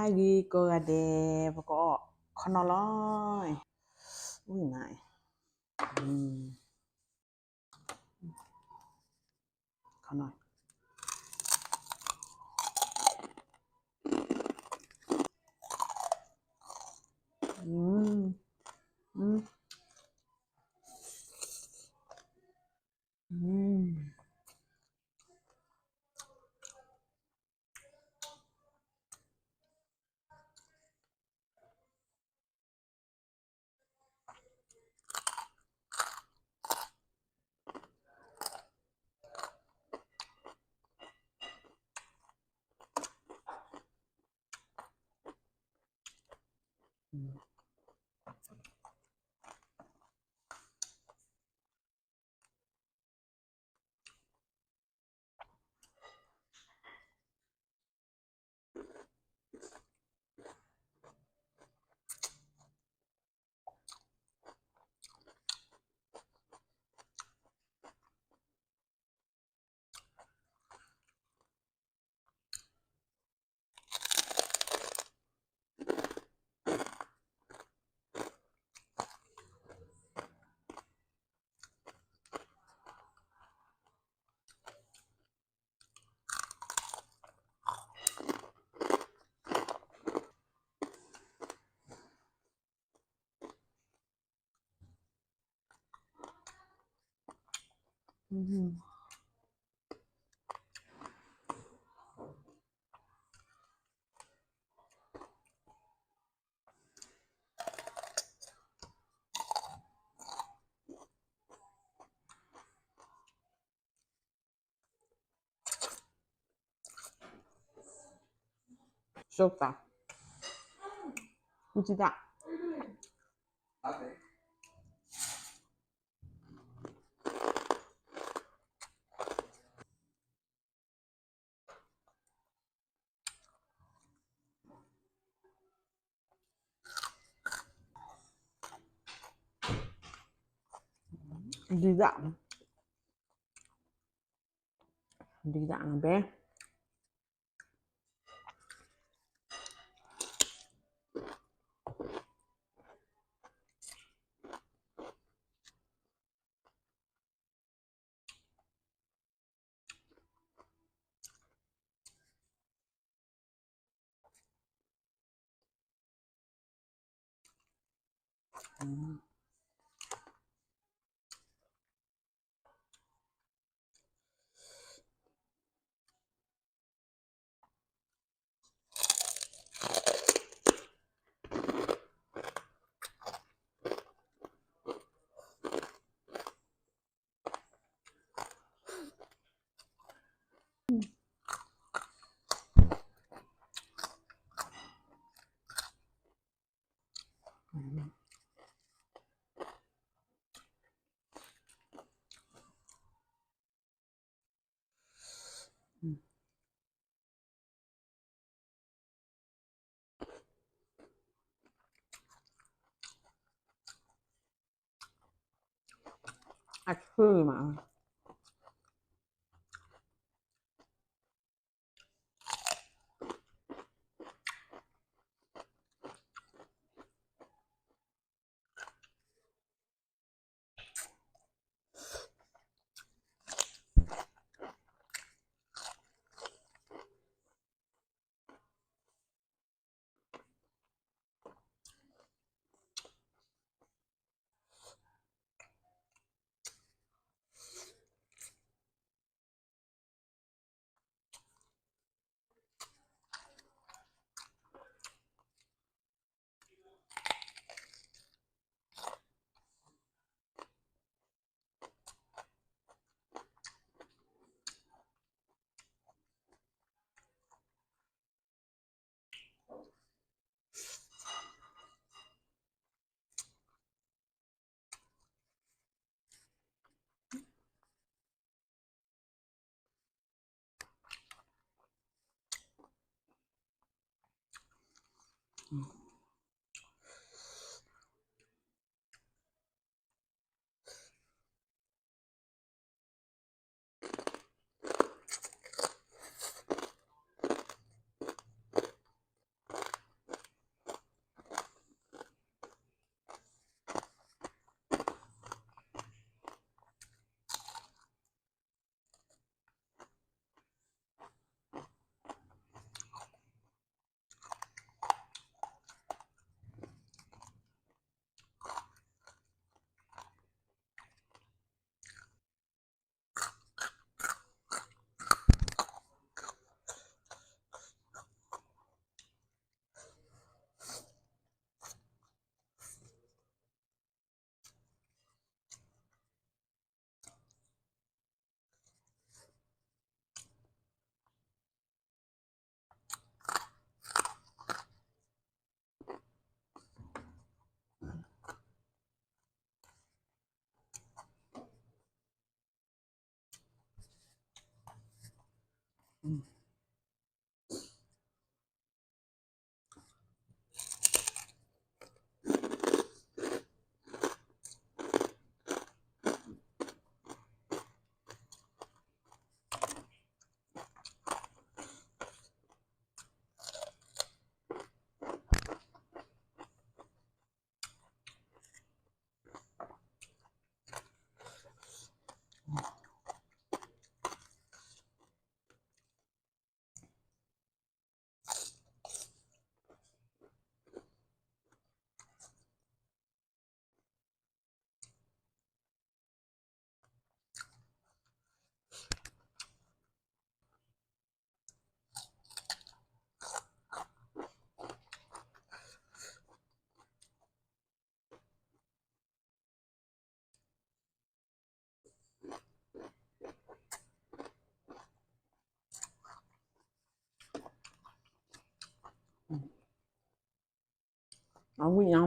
ဂ့ၤကိးဂၤဒဲး ပကအီၣ်ခီနီၤလီၤ. ဝံၤမး, ခီနီၤ. Sota. Kuchita. Dida. Dida na be. Achuima. အဝံ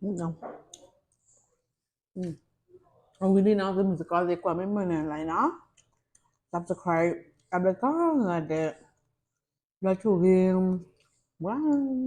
ၣ်ညါ. Owinli no, သုမုၣ်သကိးသ့ၣ်ကွၢ်မ့ၢ်မုာ်န့ၣ် like နီၤ, subscribe အဘျုးကိးဂၤဒဲး, ဘျုးဆိၣ်ဂ့ၤ, bye.